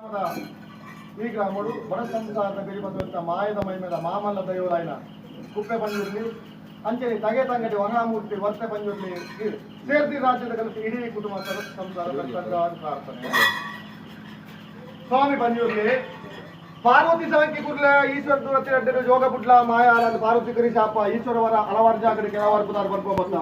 ಈ ಗ್ರಾಮಡು ಬಡ ಸಂಸಾರದ ಬೆರಿಬಂದಂತ ಮಾಯದ ಮೈಮೇದ ಮಾಮಲ್ಲ ದೈವರಾಯನ ಕುಪ್ಪೆ ಪಂಜುರ್ಲಿ ಅಂಚನೆ ತಗೆ ತಂಗಡಿ ವರಾಮೂರ್ತಿ ವರ್ತೆ ಪಂಜುರ್ಲಿ ಸೇರ್ತಿ ರಾಜ್ಯದ ಕಲಿಸಿ ಇಡೀ ಕುಟುಂಬ ಸಂಸಾರ ಪ್ರಾರ್ಥನೆ. ಸ್ವಾಮಿ ಪಂಜುರ್ಲಿ ಪಾರ್ವತಿ ಸವಂಕಿ ಕುರ್ಲ ಈಶ್ವರ ದೂರ ತಿರಡ್ಡು ಯೋಗ ಬುಡ್ಲ ಮಾಯ ಪಾರ್ವತಿ ಕರಿ ಶಾಪ ಈಶ್ವರವರ ಹಲವಾರು ಜಾಗಡೆ ಕೆಲವಾರು ಪುದಾರ್ ಬರ್ಕೋ ಬತ್ತ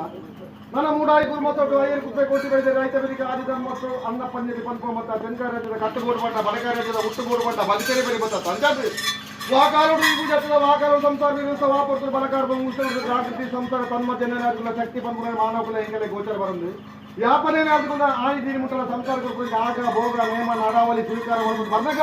ನನ್ನ ಮೂಡಾಯಿ ಕುರ್ಮತ್ತೊಟ್ಟು ಐಯರ್ ಕುಪ್ಪೆ ಕೋಟಿ ಬೈದೆ ರೈತ ಬೆಳಿಗ್ಗೆ ಆದಿ ಧರ್ಮತ್ತು ಅನ್ನ ಪಂಜಿ ಪನ್ಪೋ ಮತ್ತ ತೆಂಕ ರಾಜ್ಯದ ಕಟ್ಟುಗೋಡು ಬಂಡ ಬಡಕ ರಾಜ್ಯದ ಹುಟ್ಟುಗೋಡು ಬಂಡ ಬದುಕರಿ ಬರಿ ಬತ್ತ ತಂಜಾದು ವಾಕಾಲುಡು ಈ ಜತದ ವಾಕಾಲು ಸಂಸಾರ ವಿರುದ್ಧ ವಾಪರ್ತರು ಬಲಕಾರ ಜಾಗೃತಿ ಸಂಸಾರ ತನ್ಮಧ್ಯೆ ಶಕ್ತಿ ಪನ್ಪುರ ಮಾನವಕುಲ ಎಂಗಲೆ ಗೋಚರ ಬರಂದು ಯಾಪನೇ ಆದುಕೊಂಡ ಆನಿ ದೀನಿ ಮುಟ್ಟಲ ಸಂಸಾರ ಆಗ ಭೋಗ ನೇಮ ನಡಾವಳಿ ಸ್ವೀಕಾರ ಬರ್ನಗ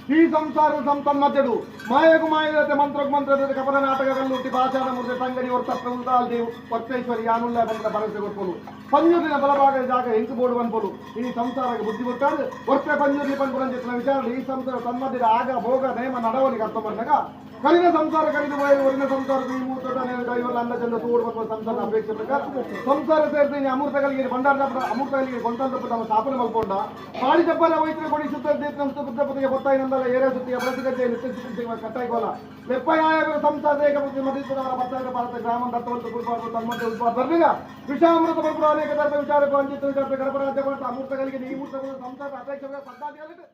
ಈ ಸಂಸಾರ ತನ್ಮಧ್ಯಡು ಮಾಯకు ಮಾಯದತೆ ಮಂತ್ರకు ಮಂತ್ರದತೆ ಕಪಟ ನಾಟಕ ಕಲ್ಲುಟ್ಟಿ ಪಾಷಾಣ ಮೂರ್ತಿ ತಂಗಡಿ ಹೊರ್ತ ಪ್ರಭುತಾಲ್ದಿ ವರ್ತೇಶ್ವರಿ ಯಾನುಲ್ಲ ಬಂದ ಭರವಸೆ ಕೊಡ್ಪೋಲು ಪಂಜುರ್ಲಿನ ಬಲಭಾಗದ ಜಾಗ ಎಂಕು ಬೋರ್ಡು ಬನ್ಪೋಲು ಈ ಸಂಸಾರಕ್ಕೆ ಬುದ್ಧಿ ಕೊಟ್ಟಾಡು ವರ್ತೆ ಪಂಜುರ್ಲಿ ಪನ್ಪುರಂ చెప్పిన ವಿಚಾರ ಈ ಸಂಸಾರ ತನ್ಮಧ್ಯದ ಆಗ ಭೋಗ ನೇಮ ನಡವಳಿಗೆ ಅರ್ಥ ಬಂದಾಗ ಕರಿನ ಸಂಸಾರ ಕರಿದು ಹೋಯಲು ಒರಿನ ಸಂಸಾರ ಈ ಮೂರ್ತ ದೈವಲ್ಲ ಅನ್ನ ಚಂದ ತೂಡು ಬರುವ ಸಂಸಾರ ಅಪೇಕ್ಷೆ ಪ್ರಕಾರ ಸಂಸಾರ ಸೇರ್ತೀನಿ ಅಮೃತ ಕಲಿಗೆ ಭಂಡಾರ ಅಮೃತ ಕಲಿಗೆ ಗೊಂತಾಲ ತಮ್ಮ ಸ್ಥಾಪನೆ ಮಲ್ಕೊಂಡ ಪಾಳಿ ಚಪ್ಪಲ ವೈದ್ಯ ಕೊಡಿ ಸುತ್ತ ಸುತ್ತ ಬೊತ್ತಾಯಿ ನಂದಲ ಏರೇ ಸುತ್ತಿಗೆ ಬಳಸಿಗಜ್ಜೆ ನಿತ್ಯ ಸುತ್ತಿಗೆ ಕಟ್ಟಾಯ್ಕೋಲ ಲೆಪ್ಪಯಾಯ ಸಂಸಾರ ಏಕಪತಿ ಮಧುಸೂದನ ಭಕ್ತರ ಭಾರತ ಗ್ರಾಮ ದತ್ತವಂತ ಗುರುಪಾದ ತನ್ಮಧ್ಯೆ ಉತ್ಪಾದ ಬರ್ಲಿಗ ವಿಷಾಮೃತ ಬರ್ಪುರ ಅನೇಕ ಧರ್ಮ ವಿಚಾರಕ್ಕೆ ವಂಚಿತ ವಿಚಾರ ಗಣಪರಾಜ್ಯ ಅಮೃತ ಕಲಿಗೆ ಈ ಮೂರ್ತ ಸಂಸಾರ ಅಪೇಕ್ಷೆ ಪದ್ಧತಿ